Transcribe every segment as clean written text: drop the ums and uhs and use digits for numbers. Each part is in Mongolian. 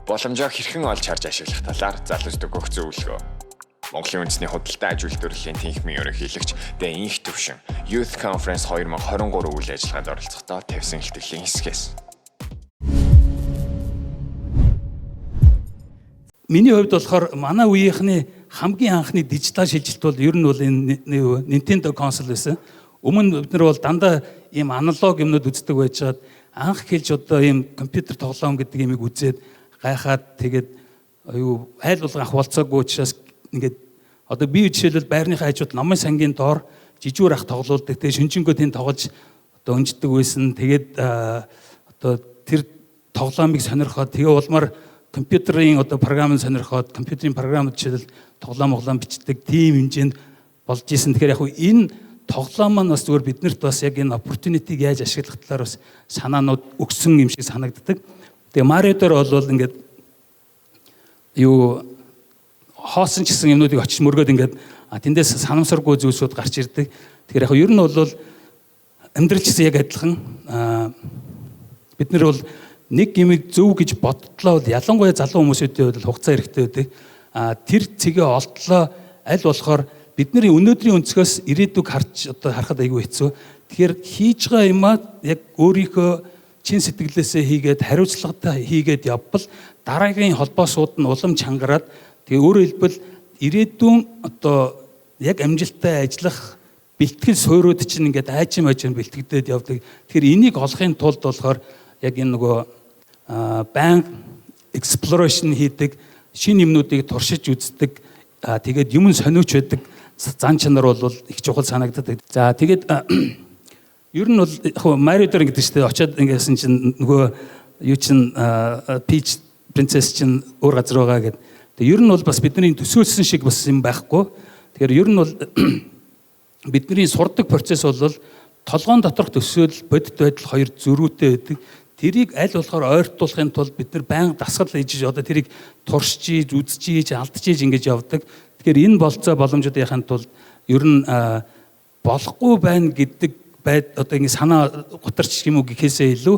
Боломжоо хэрхэн олж харж ашиглах талаар залуус өгөх зөвлөгөө. Монголын үндэсний худалдаа аж үйлдвэрлэлийн тэнхимийн ерөнхийлөгч Дэ Инх Төвшин Youth Conference 2023 үйл ажиллагаанд оролцохдоо тавьсан илтгэлийн хэсгээс. Миний хувьд болохоор манай үеийнхний хамгийн анхны дижитал шилжилт бол ер нь бол энэ Nintendo console байсан. Өмнө бид нар бол дандаа ийм аналог юмнууд үздэг байжгаад анх хэлж одоо ийм компьютер тоглоом гэдэг юмыг үзээд гайхаад, тэгээд юу айл болгон ах болцоогүй учраас ингээд одоо би жишээлбэл байрныхаа хажууд номын сангийн доор жижүүр ах тоглуулдаг. Тэгээд шүнжэнгөө тэнд тоглож одоо өнждөг байсан. Тэгээд одоо тэр тоглоомыг сонирхоод, тэгээ улмаар компьютерийн одоо програмыг сонирхоод, компьютерийн програм жишээлбэл тоглоом моглоом бичдэг тийм хэмжээнд болж исэн. Тэгэхээр яг энэ тоглоом маань бас зүгээр биднэрт бас яг энэ opportunity-г яаж ашиглах талаар бас санаанууд өгсөн юм шиг санагддаг. Тэгээ Марио дээр бол ингээд юу хоосон ч гэсэн юмнуудыг очиж мөргөөд ингээд тэндээс санамсаргүй зүйлсүүд гарч ирдэг. Тэгэхээр яг ер нь бол амьдрал ч гэсэн яг адилхан, бид нар бол нэг юмыг зөв гэж бодтлоо бол ялангуяа залуу хүмүүсүүдийн хувьд хугацаа хэрэгтэй байдаг. Тэр цэгээ олтлоо аль болохоор бидний өнөөдрийн өнцгөөс ирээдүг харж одоо харахад айгүй хэцүү. Тэгэхээр хийж байгаа юмаа яг өөрийнхөө чин сэтгэлээсээ хийгээд, хариуцлагатай хийгээд явбал дараагийн холбоосууд нь улам чангараад, тэгээ өөрөөр хэлбэл ирээдүйн одоо яг амжилттай ажиллах бэлтгэл суурьуд чинь ингээд аажим аажим бэлтгэгдээд явдаг. Тэгэхээр энийг олохын тулд болохоор яг энэ нөгөө байнга exploration хийдэг, шинэ юмнуудыг туршиж үздэг, тэгээд юм сониуч байдаг зан чанар бол их чухал санагддаг. За, тэгээд ер нь бол яг Марио дээр гэдэг чинь очиод ингэсэн чинь нөгөө юу чин Peach Princess чинь өөр газар байгаа гэдэг. Тэгээд ер нь бол бас бидний төсөөлсөн шиг бас юм байхгүй. Тэгэхээр ер нь бол бидний сурдаг процесс бол толгоон доторх төсөөлөл, бодит байдал хоёр зөрүүтэй байдаг. Тэрийг аль болохоор ойртуулахын тулд бид нар байнга дасгал хийж, одоо тэрийг туршиж ийж, үзэж ийж, алдаж ийж ингэж явдаг. Тэгэхээр энэ болцоо боломжууд яхахын тулд ер нь болохгүй байна гэдэг байд одоо ингэ санаа гутарч юм уу гэхээсээ илүү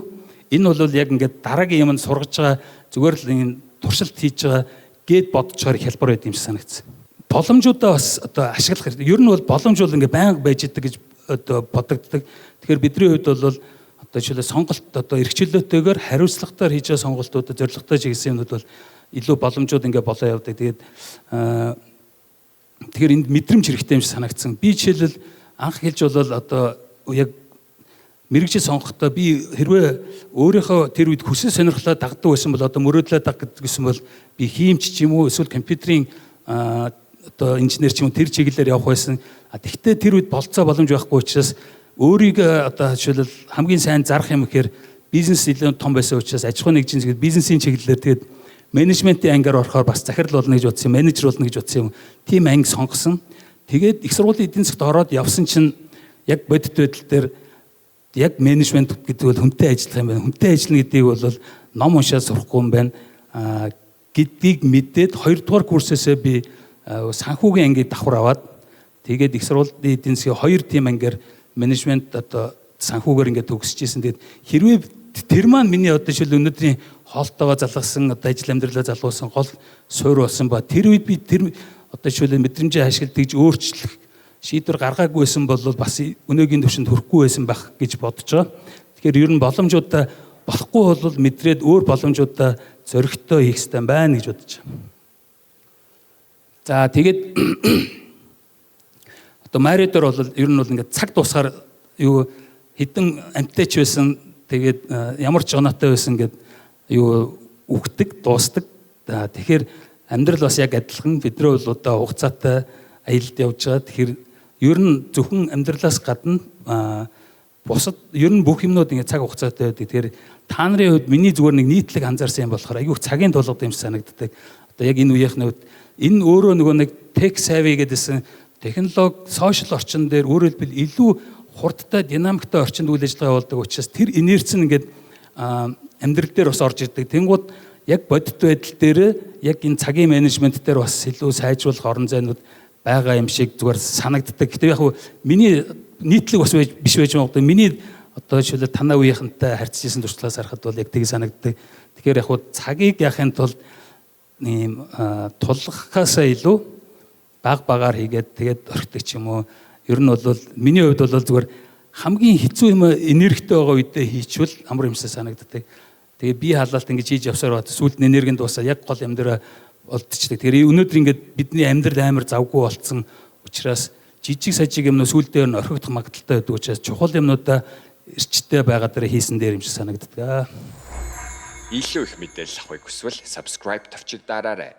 энэ бол яг ингээд дараагийн юмд сургаж байгаа, зүгээр л энэ туршилт хийж байгаа гээд бодцохоор их хялбар байд юм шиг санагдсан. Боломжуудаа бас одоо ашиглах хэрэгтэй. Ер нь бол боломж бол ингээ байнга байж идэг гэж одоо бодогддог. Тэгэхээр бидний хувьд бол одоо жишээлбэл сонголт одоо эрхчлөөтэйгээр хариуцлагатаар хийж байгаа сонголтууд, зорилготой чиглэсэн юмнууд бол илүү боломжууд ингээ болоо явдаг. Тэгээд тэгэхээр энд мэдрэмж хэрэгтэй юм шиг санагдсан. Би жишээлбэл анх хэлж бол одоо яг мэргэжил сонгохдоо би хэрвээ өөрийнхөө тэр үед хүсэл сонирхлоо дагдаг байсан бол, одоо мөрөөдлөө даг гэдгийгсэн бол би хиймч ч юм уу эсвэл компьютерийн одоо инженер ч юм уу тэр чиглэлээр явах байсан. А тэгвэл тэр үед болцоо боломж байхгүй учраас өөрийгөө одоо жишээлбэл хамгийн сайн зарах юм гэхээр бизнес илүү том байсан учраас аж ахуйн нэгжийн чиглэл, бизнесийн чиглэлээр, тэгээд менежментийн ангиар орохоор бас захирал болно гэж бодсон юм, менежер болно гэж бодсон юм. Тийм анги сонгосон. Тэгээд их сургуулийн эдийн засгт ороод явсан чинь яг бодит байдал дээр яг менежмент гэдэг бол хүнтэй ажиллах юм байна. Хүнтэй ажиллана гэдгийг бол ном уншаад сурахгүй юм байна гэдгийг мэдээд хоёрдугаар курсээсээ би санхүүгийн ангийг давхар аваад, тэгээд их сургуулийн эдийн засгийн хоёр тийм ангиар менежмент одоо санхүүгээр ингээд төгсөж исэн. Тэгээд хэрвээ тэр маань миний одоо жишээл өнөөдрийн хоолтойгоо залгасан, одоо ажил амьдралаа залгуулсан гол суурь болсон ба тэр үед би тэр одоо жишээл мэдрэмжээ ашигладаг өөрчлөх шийдвэр гаргаагүй байсан бол бас өнөөгийн төвшөнд хүрэхгүй байсан байх гэж бодож байгаа. Тэгэхээр ер нь боломжуудаа болохгүй бол мэдрээд өөр боломжуудаа зоригтой хийх хэрэгтэй байна гэж бодож байгаа. За, тэгээд одоо Марио дээр бол ер нь бол ингээд цаг дуусгаар юу хідэн амьтайч байсан, тэгээд ямар ч оноотой байсан гэд юу үхдэг, дуустдаг. Тэгэхээр амьдрал бас яг адилхан, бидний бол одоо хугацаатай аялалд явж байгаа. Тэгэхээр ер нь зөвхөн амьдралаас гадна бусад ер нь бүх юмнууд ингээд цаг хугацаатай байдаг. Тэгэхээр та нарын хувьд миний зүгээр нэг нийтлэг анзаарсан юм болохоор айгүй цагийн тулгад юм шиг санагддаг. Одоо яг энэ үеийнхний хувьд энэ өөрөө нөгөө нэг tech savvy гэдээсэн технологи, social орчин дээр, өөрөөр хэлбэл илүү хурдтай, динамиктай орчинд үйл ажиллагаа явуулдаг учраас тэр инерц нь ингээд амьдрал дээр бас орж ирдэг. Тэнгууд яг бодит байдал дээр яг энэ цагийн менежмент дээр бас илүү сайжруулах орон зайнууд байгаа юм шиг зүгээр санагддаг. Гэтэ яг миний нийтлэг бас биш байж магадгүй. Миний Одоо жишээлбэл танаа үеийнхэнтэй харьцаж исэн туршлагаас харахад бол яг тийг санагддаг. Тэгэхээр яг хуу цагийг яахын тулд ийм тулгахаасаа илүү баг багаар хийгээд тэгээд орхидог ч юм уу. Ер нь бол миний хувьд бол зүгээр хамгийн хэцүү юм энергитэй байгаа үедээ хийчихвэл амар юмсаа санагддаг. Тэгээ бие халаалт ингэж хийж явсаар бат сүүлд нь энерги нь дуусаа яг гол юм дээр олдчихдаг. Тэгэхээр өнөөдөр ингээд бидний амьдрал амар завгүй болцсон учраас жижиг сажиг юмнууд сүүлдээ нь орхигдох магадлалтай байдаг учраас чухал юмнуудаа эрчтэй байгаа дээр хийсэн дээр юм шиг санагддаг. Илүү их мэдээлэл авахыг хүсвэл subscribe товчийг дараарай.